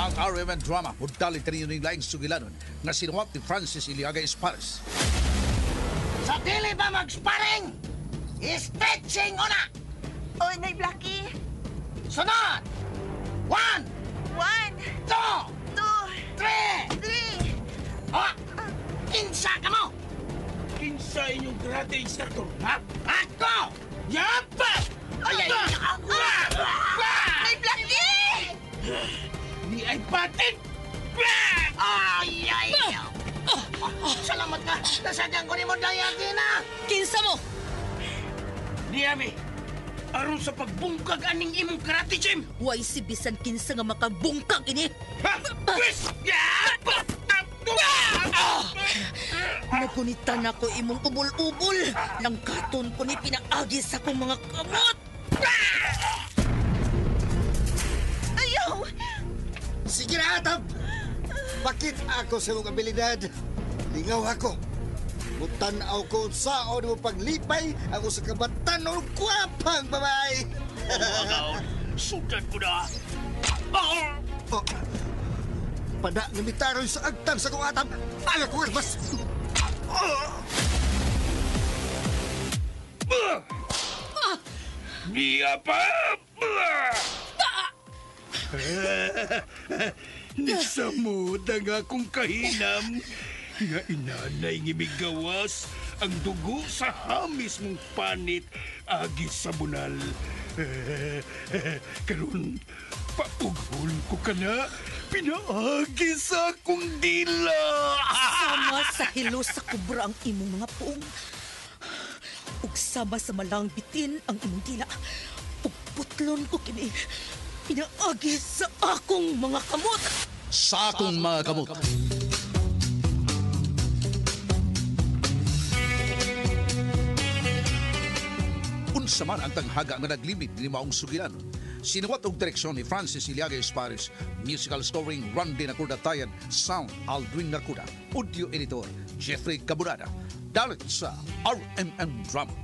Ang RMN Drama mudali kaninyo ning laing sugilanon nga sinuwat ni Francis Iliaga Espares. Sa dili ba mag-sparring? Stretching una! Oy, Nay Blackie. Sunod! 1, 1, 2, 2, 3! 3. Oh! Kinsa ka mo? Kinsa inyong karate instructor, ha? Ako! Yapa! Ay, ay, ay! Nay Blackie! Ni ay patit! Ay, ay! Salamat ka! Nasadyan ko ni mo Dayatina! Kinsa mo? Niyami, aron sa pagbungkag aning imong karate gym! Way si bisan kinsa nga makabungkag ini. Ha? Pwes! Yapa! Nagunitan ako imong ubol-ubol. Langkaton ko ni pinaagi sa akong mga kamot. Ayaw! Sige na, Atab! Bakit ako sa imong abilidad? Lingaw ako. Mutanaw ko saon mo paglipay ang usa ka batanon gwapang babae. Sudan ko na! Oh, pada nga mitaroy sa agtang sa kong atab. Aga ko mas. Niya pa! Nisamod ang akong kahinam nga inanay ng imigawas ang dugo sa hamis mong panit agi sa bunal. Karon paughol ko ka na, pinaagi sa akong dila. Sama sa hilo sa kubra ang imong mga puong. Ug sama sa malang bitin ang imong dila. Ug putlon ko kini. Pinaagi sa akong mga kamot. Sa akong mga kamot. Unsa man ang tanghaga nga naglimit ni maong sugilanon. Sinuwat og direksyon ni Francis Iliaga Espares, musical scoring Randy Nakuda Tayan, sound Aldrin Nakuda, audio editor Jeffrey Cabunada. Dalit sa RMN Drama.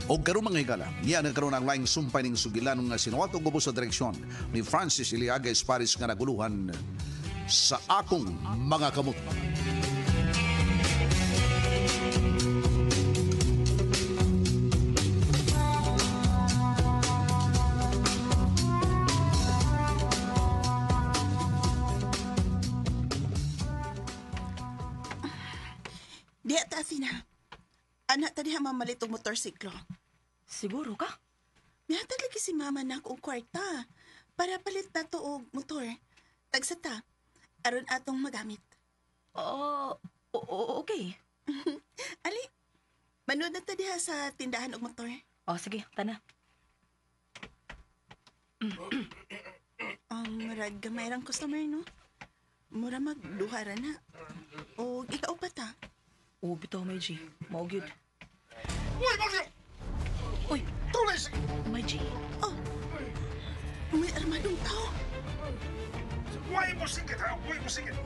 O karon mga higala, niya nagkaroon ang laing sumpay ning sugilanon nga sinuwat og ubos sa direksyon ni Francis Iliaga Espares nga naguluhan sa akong mga kamot. Diya ta, Athena. Anak ta diha mamalit og motorsiklo. Siguro ka? Mihatag lagi si mama na og kwarta para palit na to og motor. Tagsa ta, aron atong magamit. Oo, okay. Ali, manood na ta diha sa tindahan og motor. O, sige, tana. Murag gamay rang customer, no? Mura magduha ra na. O ikaw pa ta. Oo, bitaw, may G. Mao gyud. Uy, bakit? Uy, Tuloy sa... may G. Oh, may armadong tao. Uy, mo singit, ha? Uy, mo singit.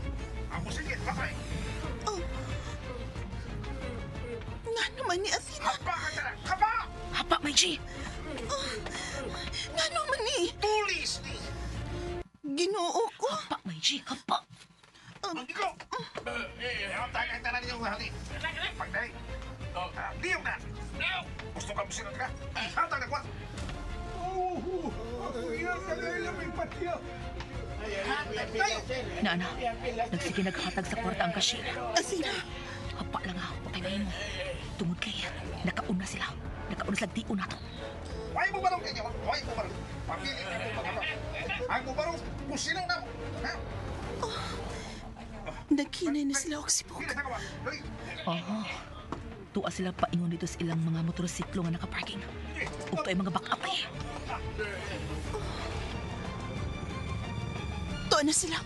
Ang mo singit, patay. Oh. Nga naman ni Athena. Hapa ka na! Hapa! Hapa, may G. Oh, nga naman ni. Tulis ni! Ginoo ko. Hapa, may G. Hapa. Ang ikaw! Ang tanan ninyong hali. Pagdali. Liyong na! Gusto ka mo sinod ka? Hatag na kwa! Naana, nagsige naghatag sa kwarta ang cashier. Athena. Hapa lang ha, patay na mo. Tungod kay, nakauna sila. Nakauna sila di una to. Why mo barong kanya? Why mo barong? Pamili ka mo mga Ang mo barong, kusino na mo. Ha? Naghinay na sila og sibog. Oo. Tuwa sila paingon dito sa ilang mga motorsiklo nga nakaparking. Ug ay mga backup ay. Tuwa na sila.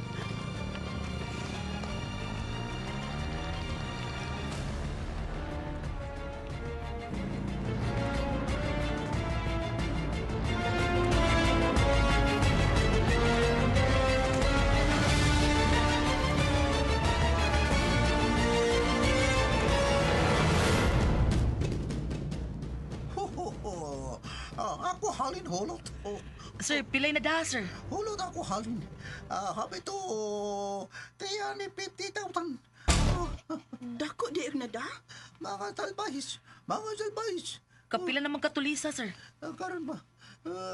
Ako halin hulot. Oh, Sir, pilay na da, sir. hulot ako halin. Habi to 350,000. Oh, Dako di na da? mga salbahis, mga salbahis. Kapila naman katulisa, sir. Karon ba?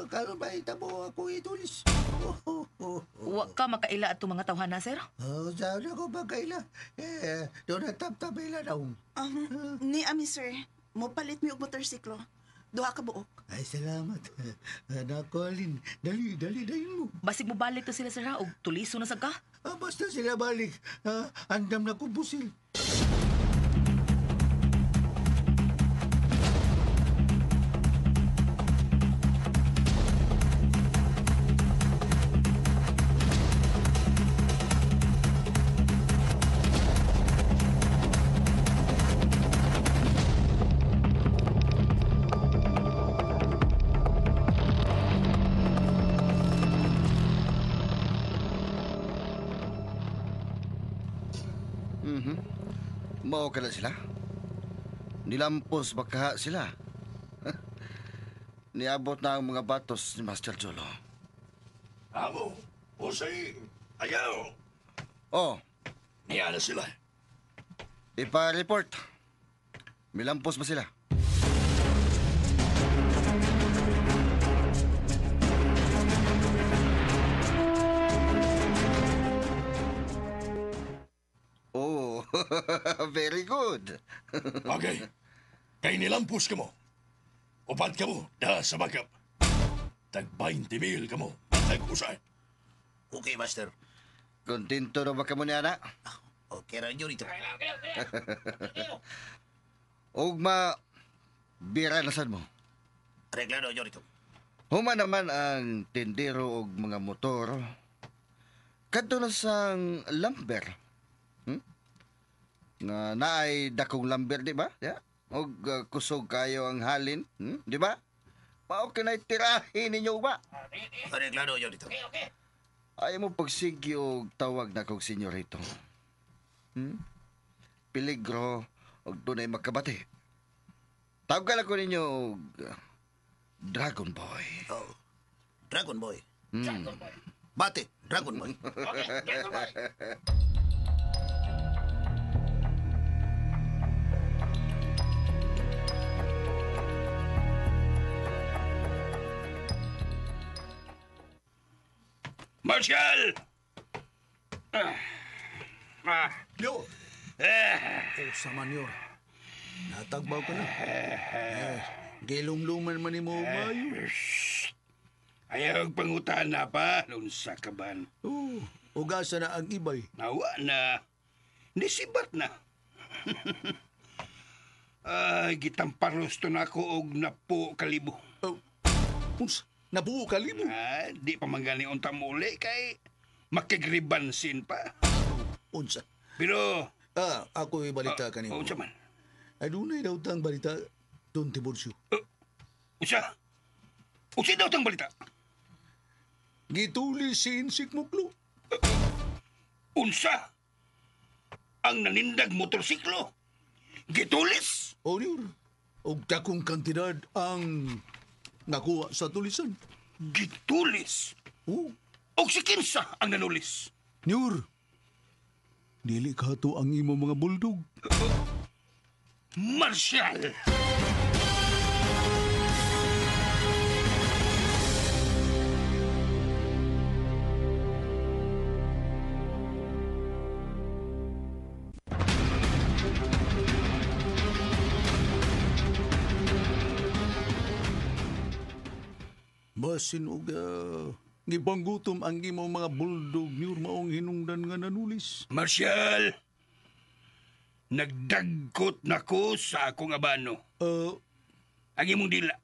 Karon ba itabo ako itulis? Oh, oh, oh. Wa ka makaila atong mga tawhana, sir. Oh, saan ako ba kaila? Eh, doon na tap-tapila daw. Ni ami sir, mo palit mi og motorsiklo. Duha ka buok. Ay, salamat. Nako, Alin. Dali, dali, dali mo. Basig mo balik to sila, sir, ha? Og tuliso na sad ka. Basta sila balik. Andam na ko busil. Mao ka na sila? Nilampos ba kaha sila? Niabot na ang mga batos ni Master Jolo. Amo, Jose, ayaw. Oh, Niya na sila. ipa-report. Milampos ba sila? Oh, very good. Okay. Kay nilampos ka mo. Upad ka mo, da sa backup. Tag 20,000 ka mo, tag usay. Okay, Master. Kontento na ba ka mo ni ana? Okay ra yun ito. Ugma, bira na sad mo. Reglado yun ito. Huma naman ang tindero og mga motor. Kadto na sang lumber. Nga naay dakong lumber, di ba? Yeah? Og kusog kayo ang halin, di ba? Mao kinay tirahin ninyo ba? Reglado yun ito. Ay mo pagsigi og tawag na kog senyorito. Peligro og dunay makabati. Tawag ko ninyo og Dragon Boy. Oh. Dragon Boy. Dragon Boy. Bate, Dragon Boy. Okay, Dragon Boy. Marshal! Yo! Oh, sama niyo. Natagbaw ka na. Gilumluman man ni mo, mayo. Ayaw pangutan na pa, unsa ka ban. Oh, ugasa na ang ibay. Nawa na. Nisibat na. Ay, gitamparos to na ako og napo kalibo. Oh, unsa? Nabuo kalibo? Ah, di pa man gani unta muli kay makigribansin pa. Unsa? Pero, Ako balita kanimo. unsa man? Adunay daw tang balita Don Tiburcio. Unsa? Unsa daw tang balita? Gituli si Insik Muklo. Unsa? Ang nanindag motorsiklo? Gitulis? O niyor, og dakong kantidad ang nakuha sa tulisan. Gitulis? Oo. Og si kinsa ang nanulis? Niyor, dili ka to ang imo mga bulldog. Marshal! Basin og gipanggutom ang imong mga bulldog niyor maong hinungdan nga nanulis. Marshal! Nagdagkot na ko sa akong abano. Ang imong dila.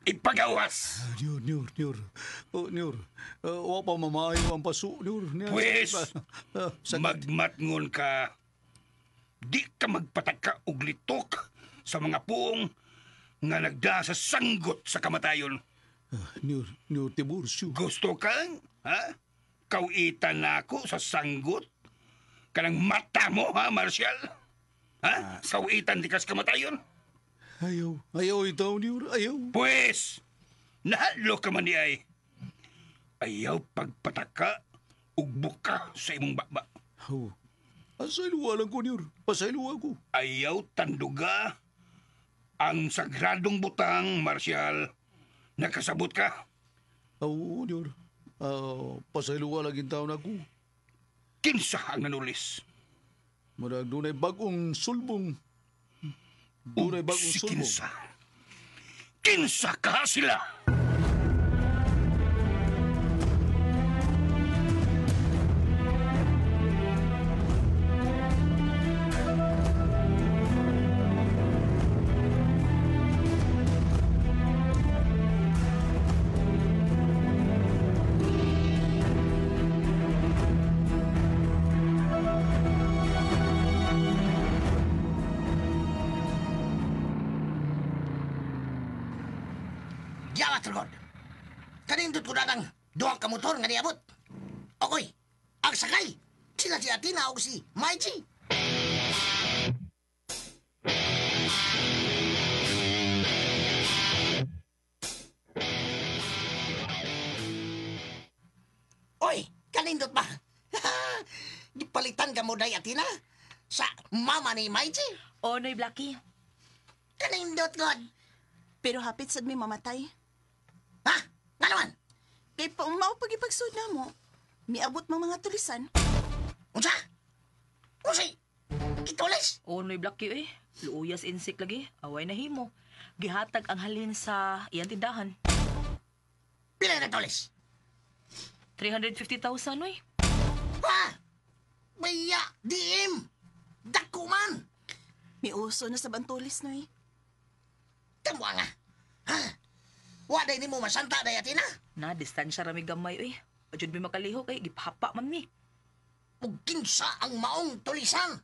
Ipagawas! Niyor, niyor, niyor. Oh, niyor. Wa pa mamaayo ang paso, niyor. Pwes, magmatngon ka. Di ka magpataka og litok sa mga puong nga nagda sa sanggot sa kamatayon. Niyor, niyor Tiburcio. Gusto kang, ha? Kauitan na ako sa sanggot? Kanang mata mo, ha, Marshal? Ha? Kauitan di ka sa kamatayon? Ayaw, ayaw itaw, niyor, ayaw. Pwes, Nahadlok ka man ni ay. Ayaw pagpataka ug buka sa imong baba. Oh. Pasayloa lang ko, Nyor. Pasayloa ko. Ayaw tanduga ang sagradong butang, Marcial. Nakasabot ka? Oo, Nyor. Pasayloa lang taon ako. Kinsa ang nanulis? Murag dunay bagong sulbong. Dunay bagong Si sulbong. kinsa. Kinsa ka sila? Yawa, Trugod. Kanindot ko na ng duha ka motor nga niabot. Okoy, ang sakay. Sila si Athena o si Maiji. Oy, kanindot ba? Gipalitan ka mo day, Athena? Sa mama ni Maiji? O, Noy Blackie. Kanindot, God. Pero hapit sad mi mamatay. Ha? Nga naman? Kay paumao pag ipagsud na mo. Miabot mang mga tulisan. Unsa? Unsay? Kitulis? O, Noy Blackie eh. Luuyas insik lagi. Away na himo. Gihatag ang halin sa iyang tindahan. Pila na tulis? 350,000, Noy. Ha? Maya, diim! Dako man! Miuso na sa bantulis, Noy. Tama nga. Ha? Wa day nimo masanta day atina. Na, distansya rami gamay, eh. Ajud mi makalihok, eh. Gipahapa man mi. Ug kinsa ang maong tulisan?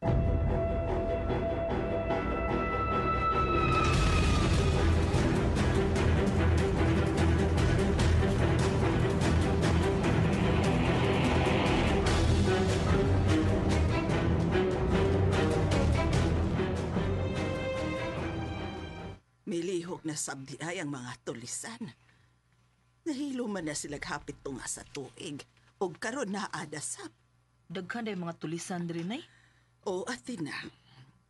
Milihok na sabdi ay ang mga tulisan. Nahilo man na sila hapit tunga sa tuig. Og karon na adasap. Daghan day mga tulisan diri, Nay. O Athena,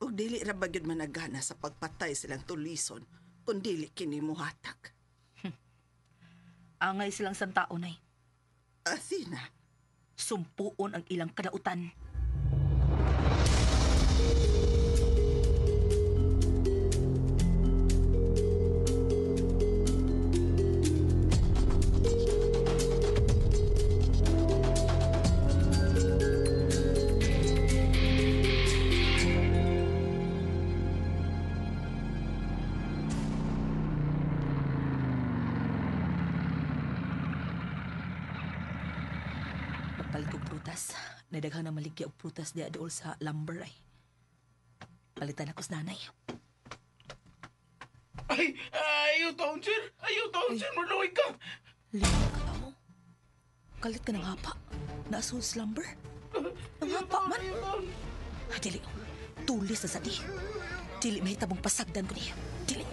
og dili ra ba gyud managana sa pagpatay silang tulison kung dili kini muhatag. Angay silang santao, Nay. Athena, Sumpuon ang ilang kadautan. Magpalit og prutas. Nadaghan na maligya og prutas diya dool sa lumber ay. Palitan ako sa nanay. Ay, ayaw taon, sir. Ayaw taon, sir. Maluwi ka. Lima ka tao. Kalit ka ng hapa. Naasol sa lumber. Ang hapa man. Ay, dili. Tulis na sa di. Dili mahitabong pasagdan ko niya. Dili.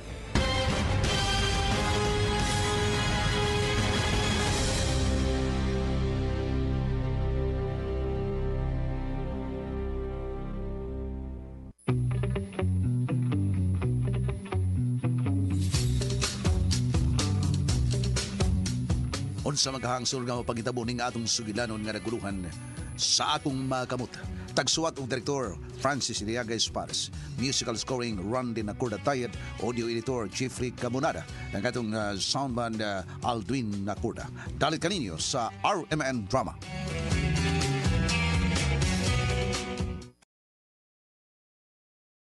Unsa maghangsol nga mapangitabo ning atong sugilanon nga naguluhan sa akong makamot. Tagsuwat og direktor Francis Iliaga Espares. Musical scoring Randy Nacorda Tayed, audio editor Jeffrey Camonada, ang atong soundman Aldwin Nacorda. Dalit kaninyo sa RMN Drama.